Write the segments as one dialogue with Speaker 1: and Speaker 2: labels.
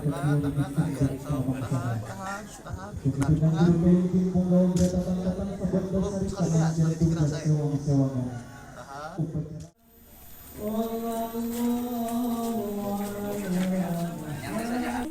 Speaker 1: Tahan, tahan, tahan. Sekali dikerasain. Tahan. Nyantai saja.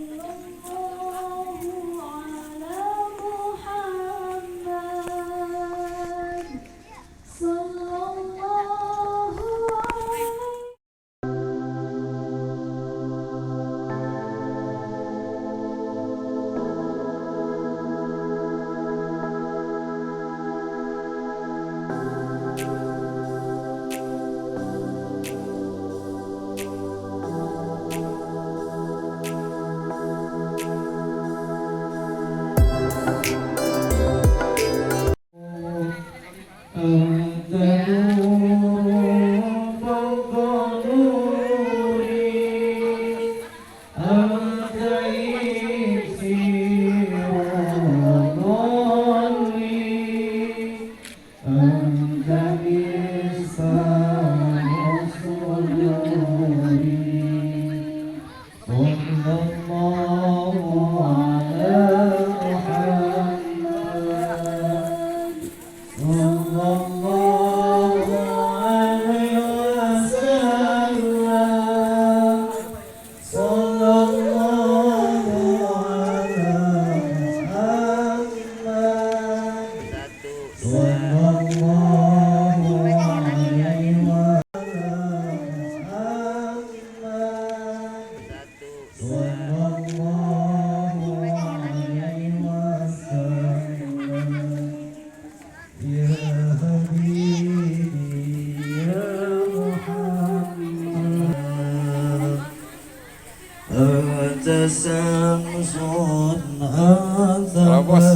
Speaker 2: Halo, Bos.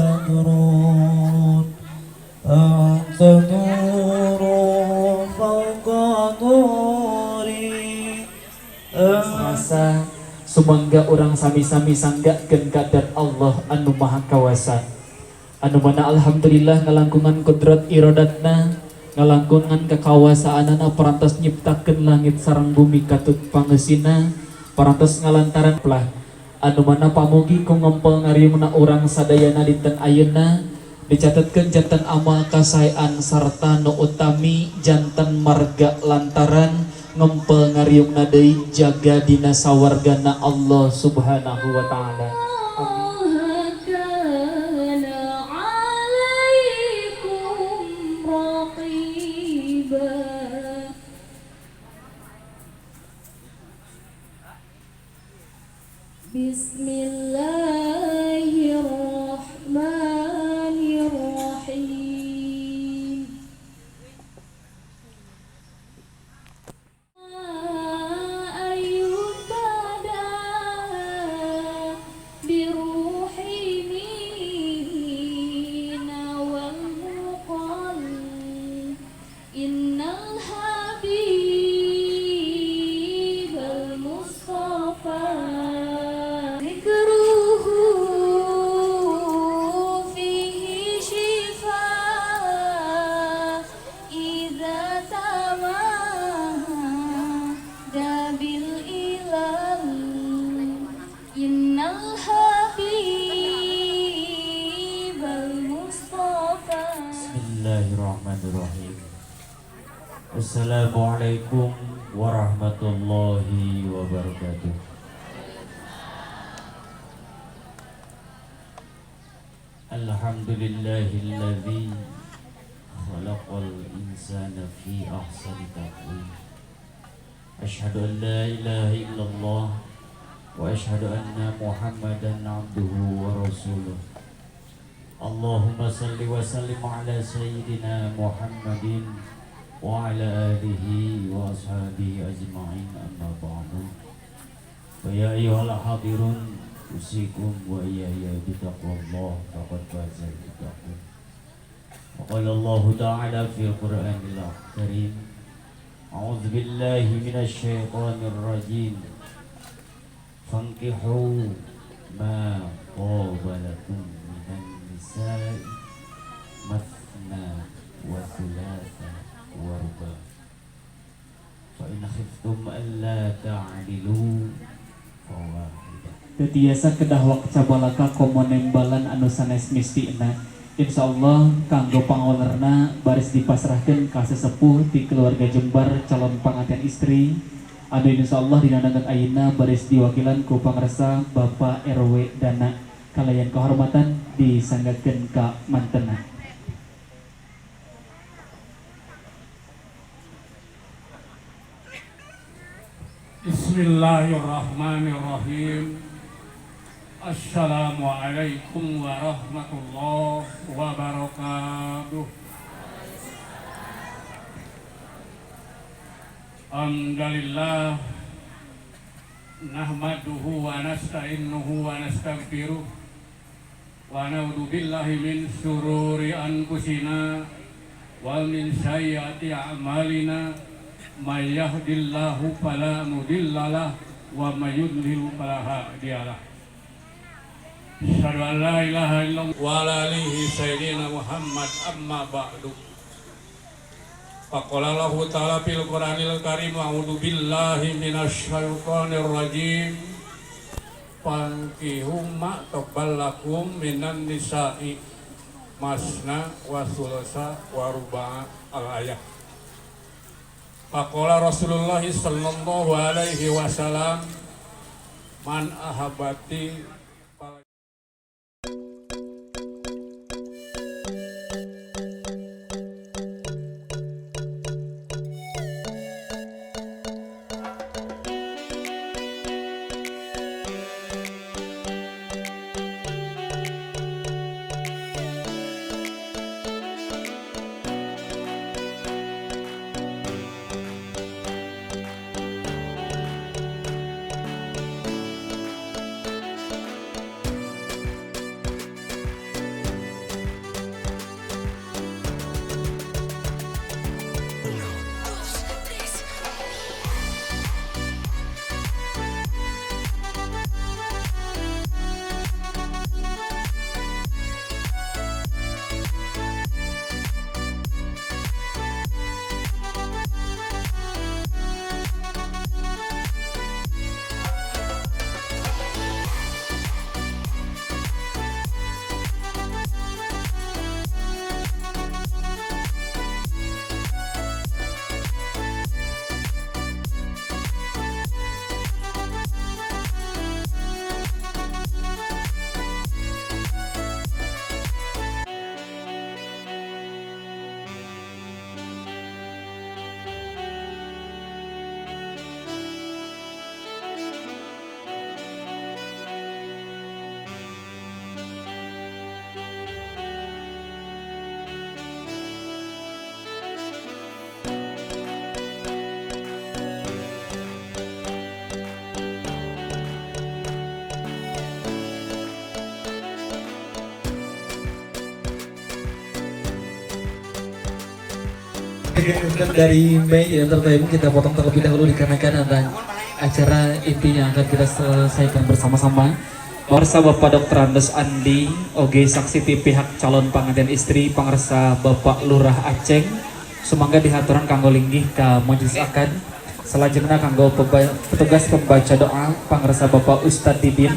Speaker 3: أنت نور فوق نوري.
Speaker 4: Rasa sumangga urang sami-sami sanggakeun ka dzat Allah anu Maha Kawasa, anu mana alhamdulillah ngalangkungan kudrat irodatna, ngalangkungan kekawasaanana, parantos nyiptakeun langit sareng bumi katut pangeusina, parantos ngalantaran plah, anu mana pamugi ku ngempel ngariungna urang sadayana dinten ayeuna dicatetkeun janten amal kasaean sarta nu utami janten marga lantaran ngempel ngariungna deui jaga dina sawargana Allah Subhanahu wa Taala.
Speaker 5: Bismillahirrahmanirrahim. Ayyubada biruhi mina wal muqal innal habibal mustafa dzikruhu fihi shifa idza tamada bil ilal innal habibal mustafa.
Speaker 3: Bismillahirrahmanirrahim. Assalamualaikum warahmatullahi wabarakatuh. Alhamdulillahilladzi khalaqal insana fi ahsani taqwim. Asyhadu an la ilaha illallah wa asyhadu anna Muhammadan abduhu wa rasuluh. Allahumma salli wa sallim ala sayyidina Muhammadin wa ala alihi wa ashabihi ajma'in, amma ba'du. Wa ya ayyuhal hadirun, usikum wa iyaya bitaqwallah faqad fazal muttaqun. Wa qala Allah ta'ala fil Qur'anil Karim, a'udzu billahi minasy syaithanir rajim. Fankihu ma taba lakum minan nisa'i mathna wa thulatha wa ruba' fa in khiftum alla ta'dilu fawahidah.
Speaker 4: Teu tiasa kedah wakca balaka komo nembalan anu sanes mistina. Insyaallah kanggo pangolerna baris dipasrahkeun ka sesepuh ti keluarga Jembar calon panganten istri anu insyaallah dina danget ayeuna baris diwakilan ku pangersa Bapak RW Dana kalayan kehormatan disanggakeun ka mantena.
Speaker 2: Bismillahirrahmanirrahim. Assalamualaikum warahmatullahi wabarakatuh. Alhamdulillah nahmaduhu wa nasta'inuhu wa nastaghfiruh wa na'udzu billahi min syururi anfusina wa min sayyiati a'malina. May yahdihillahu fala mudhillalah wa may yudlil fala hadiyalah. Asyhadu an la ilaha illallah wa ala alihi sayyidina Muhammad, amma ba'du. Faqala Allahu ta'ala fil Qur'anil Karim, a'udzu billahi minasy syaithanir rajim. Fankihu ma taballakum minan nisa'i masna wa thulatha wa ruba' al-ayah. Faqala Rasulullah sallallahu alaihi wasallam, man ahabati
Speaker 4: Dari May Entertainment kita potong terlebih dahulu dikarenakan ada acara intinya akan kita selesaikan bersama-sama. Pangersa Bapak Dr. Andes Andi, oge saksi ti pihak calon pengantin istri, pangersa Bapak Lurah Aceng, sumangga dihaturan kanggo linggih ka majelis akad. Selanjutnya kanggo petugas pembaca doa, pangersa Bapak Ustadz Didin.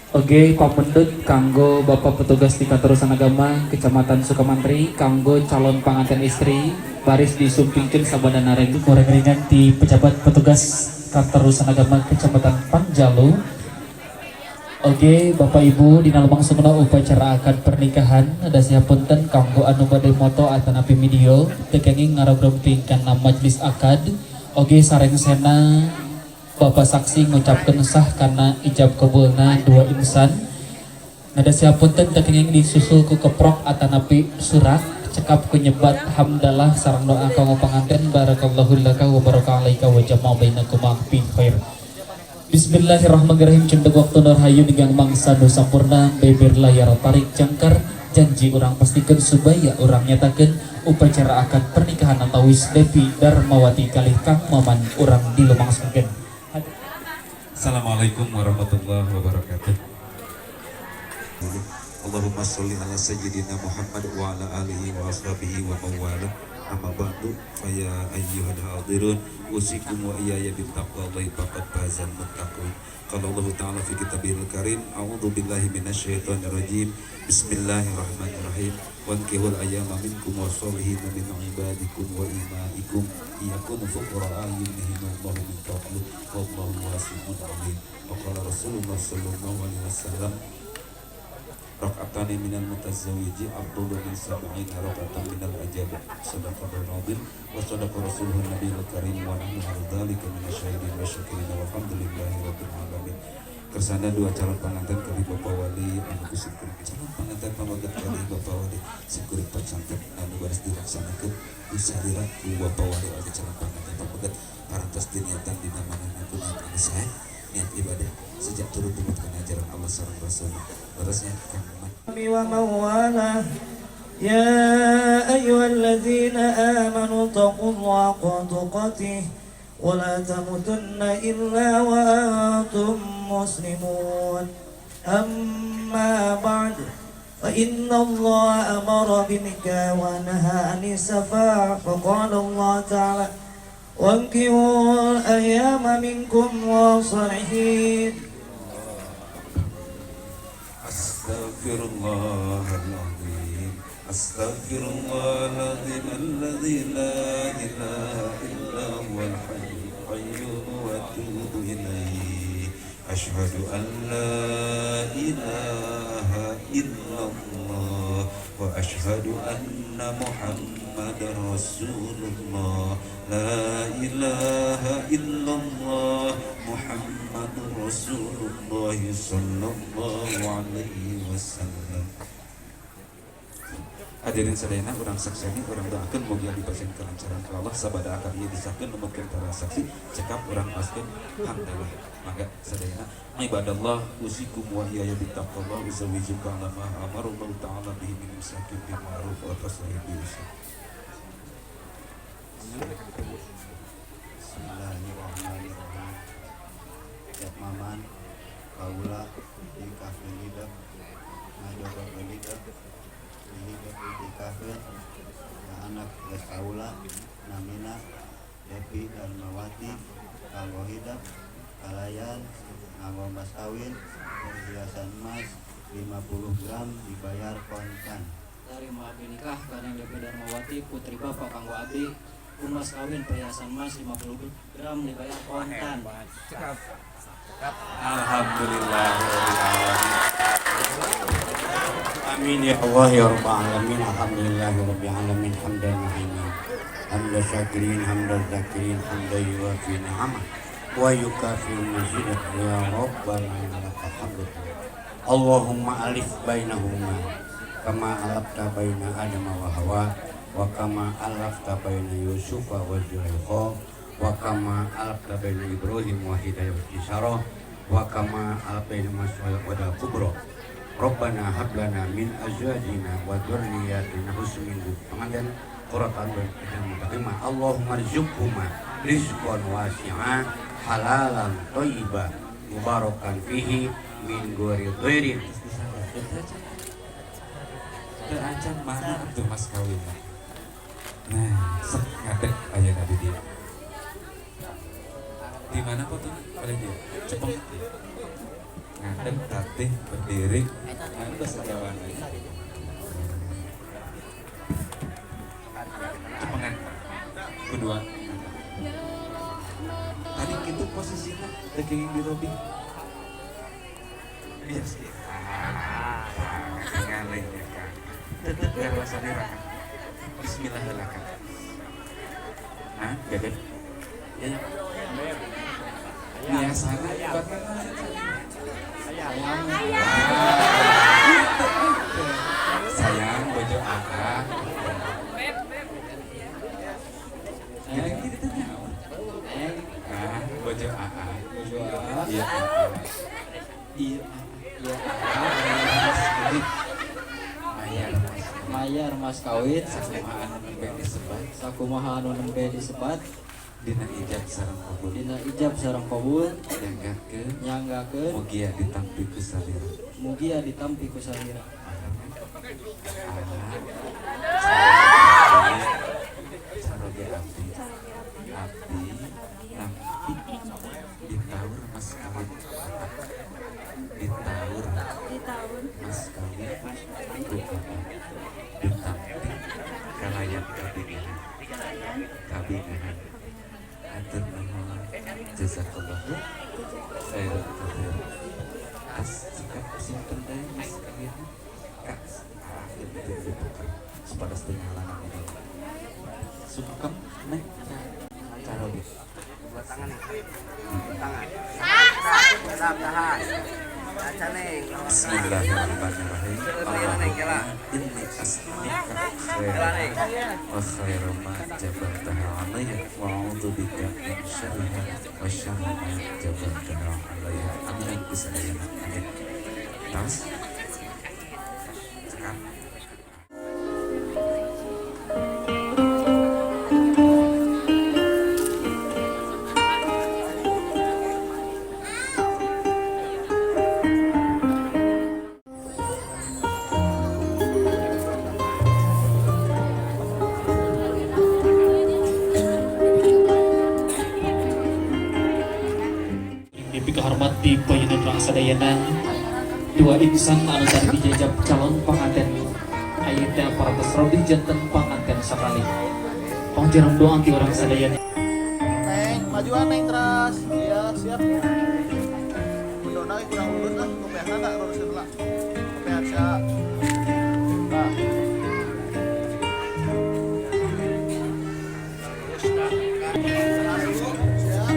Speaker 4: Oge pamendut kanggo Bapak petugas di kantor urusan agama Kecamatan Sukamantri, kanggo calon pengantin istri baris disumpingkeun sabada nareng kurang ringan di pejabat petugas kantor urusan agama Kecamatan Panjalu. Oke, Bapak Ibu, dina lumangsungna upacara akad pernikahan ada punten kanggo anu bade moto atanapi video teu kenging ngarogrog kana majelis akad. Oke, sarengsena Bapak saksi ngucapkeun sah karena ijab kabulna dua insan. Nada punten teu kenging disusul ku keprok atanapi surat, cekap ku nyebat hamdalah sareng doa kanggo panganten, barakallahu laka wa baraka alaika wa jama'a bainakuma fi khair. Bismillahirrahmanirrahim, cendek waktu rahayu dengan mangsa nu sampurna, beber layar tarik jangkar janji urang pastikan supaya urang nyatakan upacara akad pernikahan antawis Devi Darmawati kalih Kang Maman urang dilumangsungkeun.
Speaker 6: Assalamualaikum warahmatullahi wabarakatuh.
Speaker 7: Allahumma sholli ala sayyidina Muhammad wa ala alihi wa ashabihi wa mawala. Amma ba'du, fa ya ayyuhal hadirun, usikum wa iyaya bittaqwallahi faqad fazal muttaqun. Qala Allah ta'ala fi kitabihil karim, a'udzu billahi minasyaitonir rajim. Bismillahirrahmanirrahim. Wankihul ayyama minkum wasolihin min ibadikum wa imaikum iyakunu fuqara'a yughnihimullahu min fadlihi wallahu wasi'un alim. Wa qala Rasulullah sallallahu alaihi wasallam, rak'atani minal mutazawwiji afdalu min sab'ina rak'atan minal ajab. Sadaqallahul azim wa sadaqa rasuluhun nabiyul karim wa nahnu ala dzalika minasyahidin wa syakirin walhamdulillahi rabbil alamin. Kersana dua calon pengantin kali Bapak Wali anu kusimkuring calon pengantin pameget kali Bapak Wali simkuring pacanten anu baris dilaksanakeun ku salira ku Bapak Wali oge calon pengantin pameget parantos diniatan dina manehna ku niat anu sae, niat ibadah sejak turun temurun ajaran Allah sareng Rasulna. Terusnya Kang Maman.
Speaker 1: ومن والاه يا أيها الذين آمنوا اتقوا الله حق تقاته ولا تموتن إلا وأنتم مسلمون. أما بعد، فإن الله أمر بالنكاح ونهى عن السفاح، فقال الله تعالى: وانكحوا الأيام منكم والصالحين.
Speaker 7: أستغفر الله العظيم، أستغفر الله العظيم الذي لا إله إلا هو الحي القيوم وأتوب إليه. أشهد أن لا إله إلا الله وأشهد أن محمد رسول الله. لا إله إلا الله محمد رسول الله صلى الله عليه وسلم. Hadirin sadayana, urang saksiani, urang doakeun mugia dipasihan kelancaran ku Allah sabada akad ieu disahkeun numutkeun para saksi, cekap urang paskeun hamdalah. Mangga sadayana, ibadallah, usikum wa iyaya bittaqwallah, uzawijuka ala ma amarallahu ta'ala bihi min imsakin bil ma'ruf wa taslihin bi ihsan.
Speaker 8: Bismillahirrahmanirrahim. Cep Maman, kaula nikahkeun hidep, ngajodohkeun hidep, hidep dinikahkeun ka anak geus kaula namina Devi Darmawati kanggo hidep kalayan nganggo mas kawin perhiasan emas 50 gram dibayar kontan.
Speaker 9: Tarima abdi nikah kana Devi Darmawati putri bapak kanggo abdi mas kawin perhiasan emas 50 gram dibayar kontan.
Speaker 6: Alhamdulillah.
Speaker 8: Amin ya Allah ya Rabbal alamin. Alhamdulillahirabbil alamin, hamdan muhimin, hamdan syakirin, hamdan zakirin, hamdan yuwafi ni'amah wa yukafi mazidah ya Rabbana lakal hamdu. Allahumma alif bainahuma kama alafta baina Adam wa Hawa wa kama alafta baina Yusuf wa Zulaikha wa kama alafta baina Ibrahim wa Hidayah wa Sarah wa kama alafta baina Mas'ud wa Kubra. Rabbana hab lana min azwajina wa dzurriyyatina husnul pengantin. Qurrata a'yun. Allahumma rzuqhuma rizqan wasi'a halalan thayyiban mubarakan fihi min ghairi dhairin.
Speaker 7: Terancam mana tuh mas kawin. Nah, sek ngadeg ayeuna di dieu. Di mana fotonya? Pada dia. Cepeng. Ngadeg tatih berdiri. Nah, bahasa Jawa aja. Cepengan. Kedua. Tadi gitu posisinya teu kenging dirobih. Iya sih. Ngalih ya Kang. Tetep ngarasane ra Kang. Bismillahirrahmanirrahim. Hah, bebek. Ya ya. Biasana bakal sayang bojo aa. Gini gitu nyawa. Ah, bojo aa. Bojo aa. Iya. Iya.
Speaker 9: Iya.
Speaker 7: Mayar.
Speaker 9: Mayar mas kawin
Speaker 7: sakumaha anu nembe disebat.
Speaker 9: Sakumaha anu nembe disebat.
Speaker 7: Dina ijab sareng kabul.
Speaker 9: Dina ijab sareng kabul.
Speaker 7: Nyanggakeun.
Speaker 9: Nyanggakeun.
Speaker 7: Mugia ditampi ku salira.
Speaker 9: Mugia ditampi ku salira.
Speaker 7: Caroge abdi. Abdi nampi ditaur mas kawin. Ditaur mas kawin ku ditampi kalayan kabingahan. Kabingahan. Hatur nuhun jazakallahu khairan katsir. Tas cekap simpen teh mas kawin. Kak akhir itu ditukar sepada setengah halangan ini. Sungkem neh caroge.
Speaker 10: Dua tangan nih. Dua tangan. Sah, tahan.
Speaker 7: Bismillahirrahmanirrahim. Allahumma inni as'aluka khairan wa khairu ma jabaltaha alayya wa a'udzu bika min syarriha wa syarri ma jabaltaha alayya. Amin. Amin. Tas. Cekap.
Speaker 4: Dipikahormati payunan rangsadayana dua insan anu tadi dijajab calon panganten ayeuna parantos robih janten panganten sakali. Tong jarang doang ti urang sadayana.
Speaker 11: Neng, majuan neng terus. Iya, siap. Mendona kurang lurus lah, kopiahna tak lurus lah. Kopiah sia. Nah. Siap.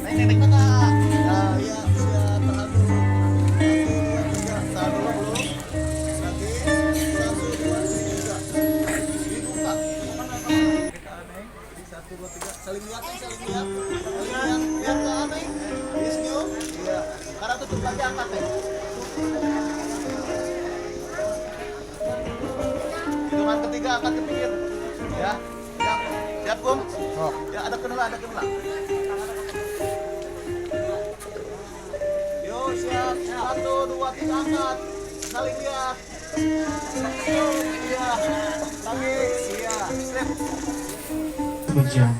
Speaker 11: Neng, neng, neng, kak. Ya, iya, siap. Tahan dulu. 1, 2, 3. Tahan dulu belum. Lagi. 1, 2, 3. Dibuka. Neng. Jadi 1, 2, 3. Saling lihat, neng, saling lihat. Saling lihat. Lihat ke neng. Di senyum. Iya. Karena tutup lagi angkat, neng. Hitungan ketiga angkat ke pinggir. Ya. Siap. Siap, Kum. Ya, ada kendala, ada kendala. Yo, siap. 1, 2, 3, angkat. Saling lihat. Iya. Lagi. Iya. Sip.
Speaker 4: Bujang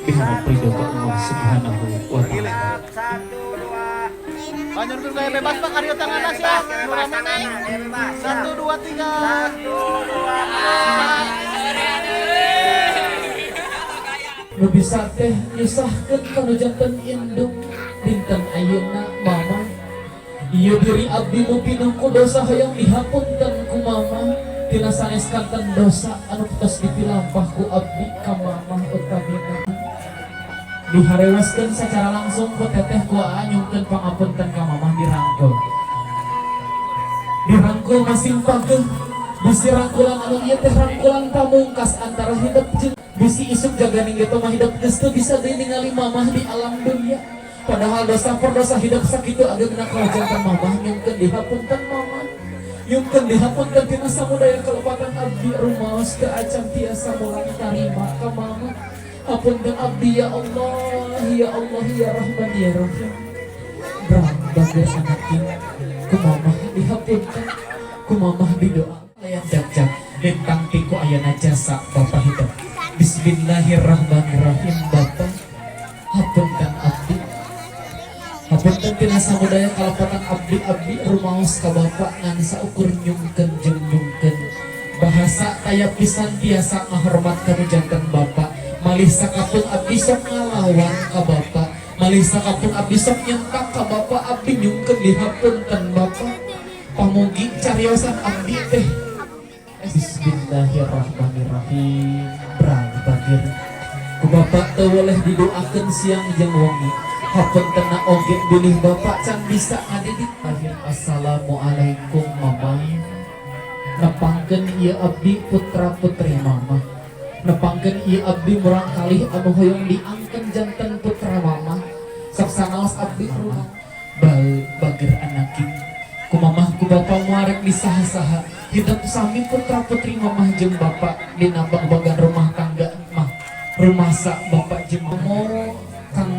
Speaker 4: diharap ridho ke Allah Subhanahu wa Ta'ala.
Speaker 10: 1, 2.
Speaker 11: Banyak tuh gaya bebas Pak, karyo tangan siap. Rame neng. 1, 2, 3.
Speaker 10: 1, 2, 3.
Speaker 4: Nu bisa teh nyusahkeun kanu janten indung dinten ayeuna mama. Ieu diri abdi nu pinuh ku dosa hoyong dihapunten ku mama. Tina sanes kanten dosa anu tos dipilampah ku abdi ka mama utamina. Diharewaskeun secara langsung ku teteh ku aa nyungkeun pangapunten ka mamah dirangkul. Dirangkul masing pageuh bisi rangkulan anu ieu teh rangkulan pamungkas antara hidup jeung bisi isuk jaganing ge mah hidup geus teu bisa deui ningali mamah di alam dunia. Padahal dosa perdosa hidup sakitu ageungna kalajanten mamah nyungkeun dihapunten mamah. Nyungkeun dihapunten tina samudaya kalepatan abdi rumaos teu acan tiasa mulang tarima ka mama. Hapunten abdi ya Allah, ya Allah ya Rahman ya Rahim. Brang bageur anak ku mamah dihapunten, ku mamah didoa. Layan jagjag lintang tiku ayana jasa bapak hidup. Bismillahirrahmanirrahim bapak hapunten abdi. Hapunten tina samudaya kalepatan abdi-abdi rumaos ka bapak ngan saukur nyungkeun jeung nyungkeun. Bahasa taya pisan tiasa ngahormat ka nu janten bapak. Malih sakapun abdi sok ngalawan ka bapak. Malih sakapun abdi sok nyentak ka bapak, abdi nyungkeun dihapunten bapak. Pamugi cariosan abdi teh. Bismillahirrahmanirrahim. Brang bageur. Ku bapak teu weleh didoakeun siang jeung wengi. Hapuntenna oge bilih bapak can bisa ngadidik. Akhir assalamualaikum mama. Nepangkeun ieu abdi putra putri mama. Nepangkeun ieu abdi murang kalih anu hoyong diangkeun janten putra mama. Sok sanaos abdi rumah bal bageur anaking. Ku mamah ku bapak muarek disaha-saha. Hidup sami putra putri mamah jeung bapak dina bagbagan rumah tangga mah. Rumah sak bapak jeung mama Kang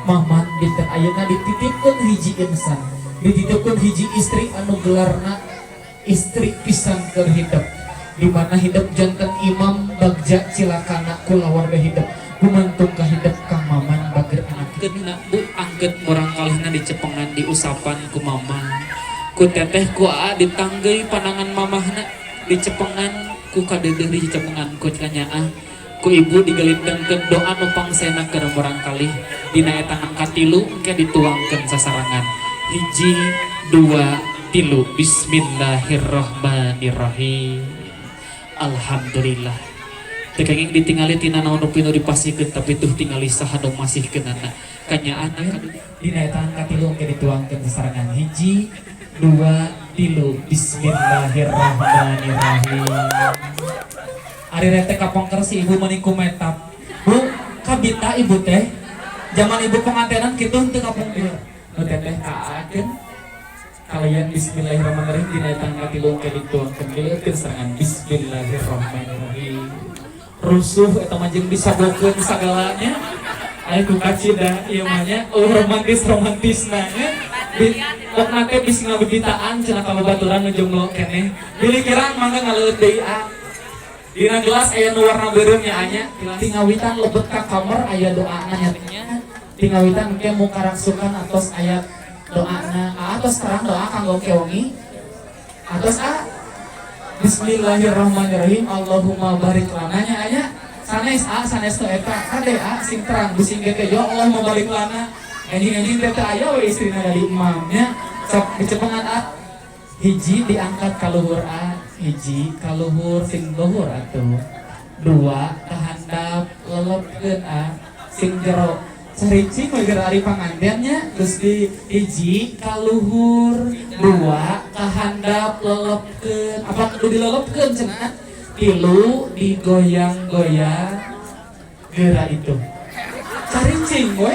Speaker 4: Maman dinten ayeuna dititipkeun hiji insan, dititipkeun hiji istri anu gelarna istri pisan keur hidup. Di mana hidup janten imam bagja cilakana kulawarga hidup. Gumantung ka hidup Kang Maman bageur anak. Keuna bu angkeut murang kalihna dicepengan diusapan ku mama. Ku teteh ku aa ditanggeuy panangan mamahna dicepengan ku kadeudeuh dicepengan ku kanyaah. Ku ibu digelindengkeun doa nu pangsena keur murang kalih dina eta katilu engke dituangkeun sasarangan. 1 2 3. Bismillahirrahmanirrahim. Alhamdulillah. Teu kenging ditingali tina naon nu pinu dipasikeun tapi tuh tingali saha nu masihkeunana. Kanyaahna dina eta katilu engke dituangkeun sasarangan. 1 2 3. Bismillahirrahmanirrahim. Ari rete kapongker si ibu meni ku metap. Bu, kabita ibu teh. Zaman ibu pengantenan kitu henteu kapongker. Nu teteh kaakeun. Kalian bismillahirrahmanirrahim dina eta katilu engke dituangkeun dileukeun sarangan bismillahirrahmanirrahim. Rusuh eta mah jeung disagokeun sagalanya. Aya ku kacida ieu mah nya, eueuh romantis-romantisna nya. Pokna teh bisi ngabebitaan cenah ka babaturan nu jomblo keneh. Bilih kirang mangga ngaleueut deui a. Dina gelas aya nu warna beureum nya anya. Tingawitan lebet ka kamar aya doana nya. Tingawitan engke mukaraksukan atos aya doana. Atos terang doa kanggo kewengi. Atos a. Bismillahirrahmanirrahim. Allahumma barik lana nya anya. Sanes a sanes teu eta. Kade a sing terang bising ge teh ya Allahumma barik lana. Enjing-enjing teh teu aya we istrina dari imamnya. Sok dicepengan a. Hiji diangkat ka luhur a. Hiji ka luhur sing luhur atuh. 2 kahandap lelepkeun a sing jero. Caricing we geura ari panganten nya geus di hiji ka luhur, 2 kahandap lelepkeun. Apa kudu dilelepkeun cenah? 3 digoyang-goyang geura itu. Caricing we.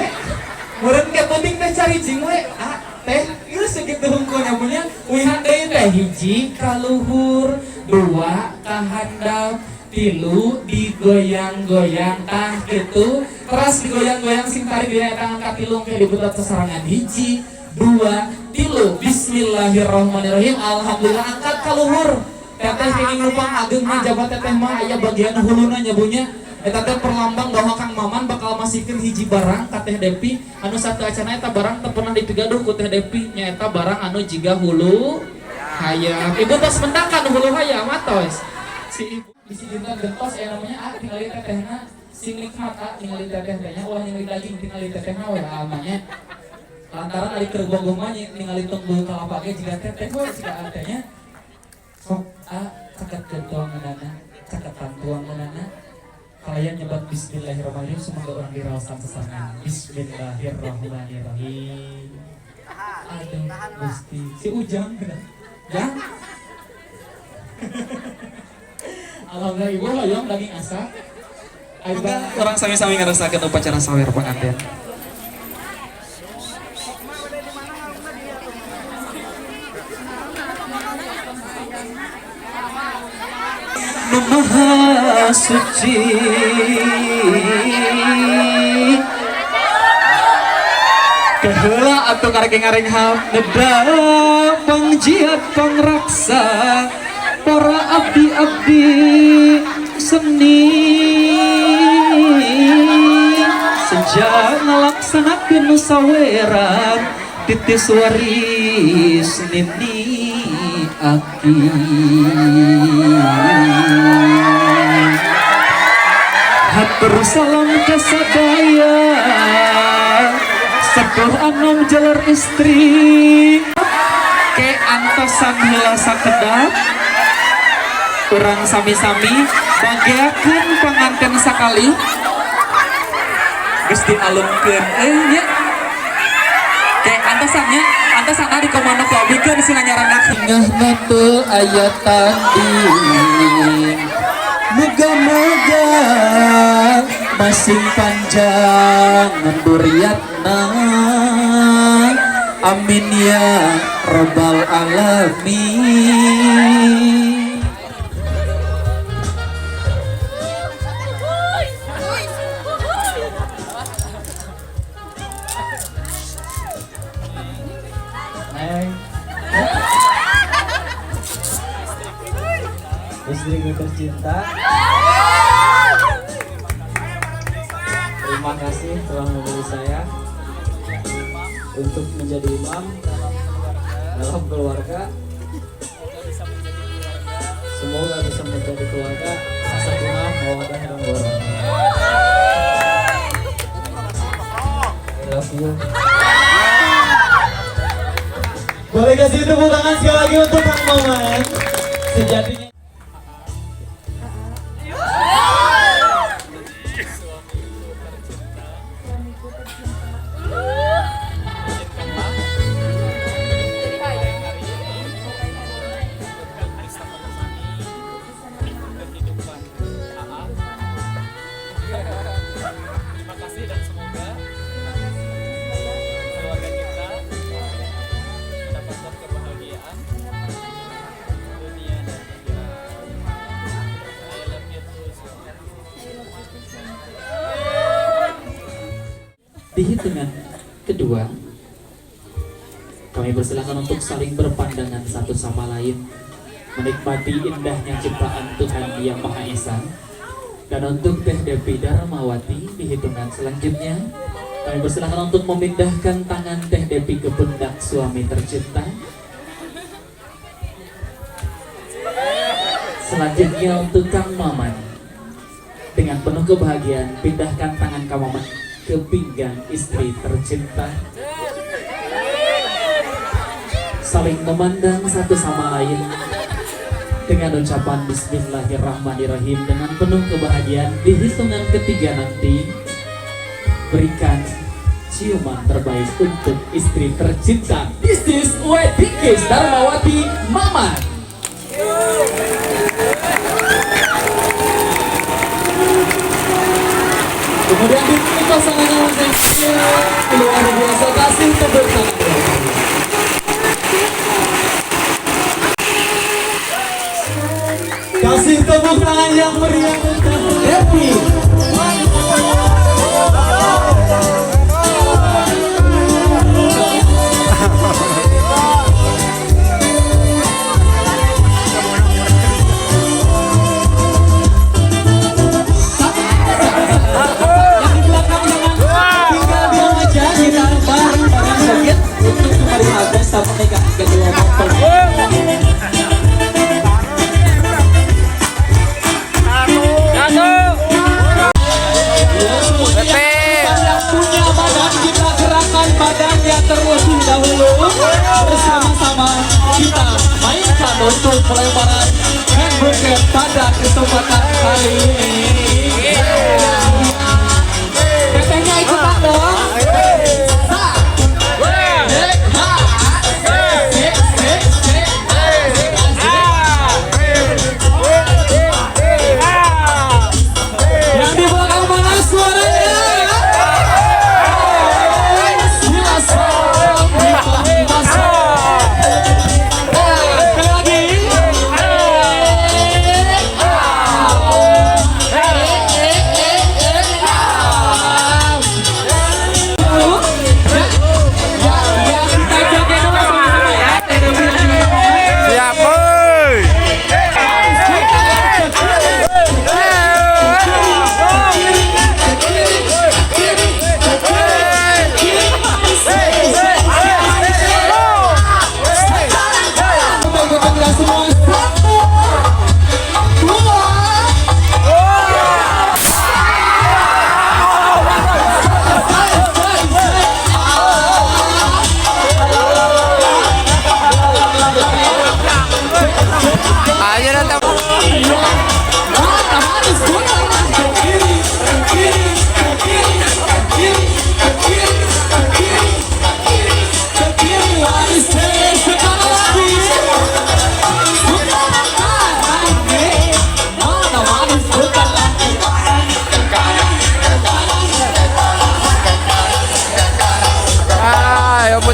Speaker 4: Meureun ke penting teh caricing we. A teh geus sakitu hungkul nya punya wihan deui teh hiji ka luhur, 2 kahandap, 3 digoyang-goyang tah kitu. Teras digoyang-goyang sing tarik dina eta angka 3 ke dibutat sasarangan. 1 2 3. Bismillahirrahmanirrahim. Alhamdulillah angkat ka luhur. Teteh kenging lupang ageng mah jabat teteh mah aya bagian huluna nya bunya. Eta teh perlambang bahwa Kang Maman bakal masihkeun hiji barang ka Teh Depi anu satu acana eta barang teu pernah dipigaduh ku Teh Depi nyaeta barang anu jiga hulu hayam. Ibu tos mendakan hulu hayam atos. Si ibu bisi dinten gentos aya namanya a tingali tetehna sing nikmat a ningali teteh teh nya ulah ningali daging tingali tetehna we amanya. Lantaran ari keur gogoh mah ningali tunggul kalapa ge jiga teteh we jiga a teh nya. Sok a caketkeun tuanganana, caketan tuanganana. Kalian nyebat bismillahirrahmanirrahim semoga orang diraosan sesarangan. Bismillahirrahmanirrahim. Aduh Gusti, si Ujang Jang. Alhamdulillah ibu hoyong daging asak.
Speaker 6: Orang sami-sami ngerasakeun upacara sawer panganten.
Speaker 4: Nu Maha Suci. Keheula atuh karek ngarenghap neda pangjiat pangraksa para abdi-abdi seni sejak ngalaksanakeun saweran titis waris nini aki. Hatur salam kasadaya sepuh anom jalar istri ke antosan heula sakedap urang sami-sami bageakeun panganten sakali geus dialungkeun nya ke antosan nya antosan di komando ku abikeun sina nyarangakeun ngahna teu aya tanding muga-muga masing panjang duriatna amin ya robbal alamin.
Speaker 1: Neng, istriku tercinta, terima kasih telah memilih saya untuk menjadi imam dalam keluarga. Semoga bisa menjadi keluarga sakinah, mawaddah, dan warahmah. I love you.
Speaker 4: Boleh kasih tepuk tangan sekali lagi untuk Kang Maman. Sejatinya
Speaker 6: terima kasih dan semoga keluarga kita mendapatkan kebahagiaan dunia dan akhirat. I love you too.
Speaker 4: Di hitungan kedua, kami persilakan untuk saling berpandangan satu sama lain, menikmati indahnya ciptaan Tuhan Yang Maha Esa. Dan untuk Teh Devi Darmawati di hitungan selanjutnya, kami persilakan untuk memindahkan tangan Teh Devi ke pundak suami tercinta. Selanjutnya untuk Kang Maman, dengan penuh kebahagiaan pindahkan tangan Kang Maman ke pinggang istri tercinta. Saling memandang satu sama lain dengan ucapan Bismillahirrahmanirrahim dengan penuh kebahagiaan. Di hitungan ketiga nanti berikan ciuman terbaik untuk istri tercinta. This is wedding case Darmawati Maman. Kemudian di pasangannya luar biasa, kasih tepuk tangan.
Speaker 1: Kasih tepuk tangan yang meriah untuk Devi.
Speaker 4: Yang di belakang jangan tinggal diam aja, kita bareng-bareng joget untuk meriahkan pesta pernikahan kedua mempelai. Yang punya badan, kita gerakan badannya terlebih dahulu. Bersama-sama kita mainkan untuk pelemparan hand bucket pada kesempatan kali ini. Tetehnya ikutan dong. Yang di belakang mana suaranya? Sekali lagi.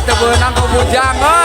Speaker 12: Teu beunang ku bujang euy.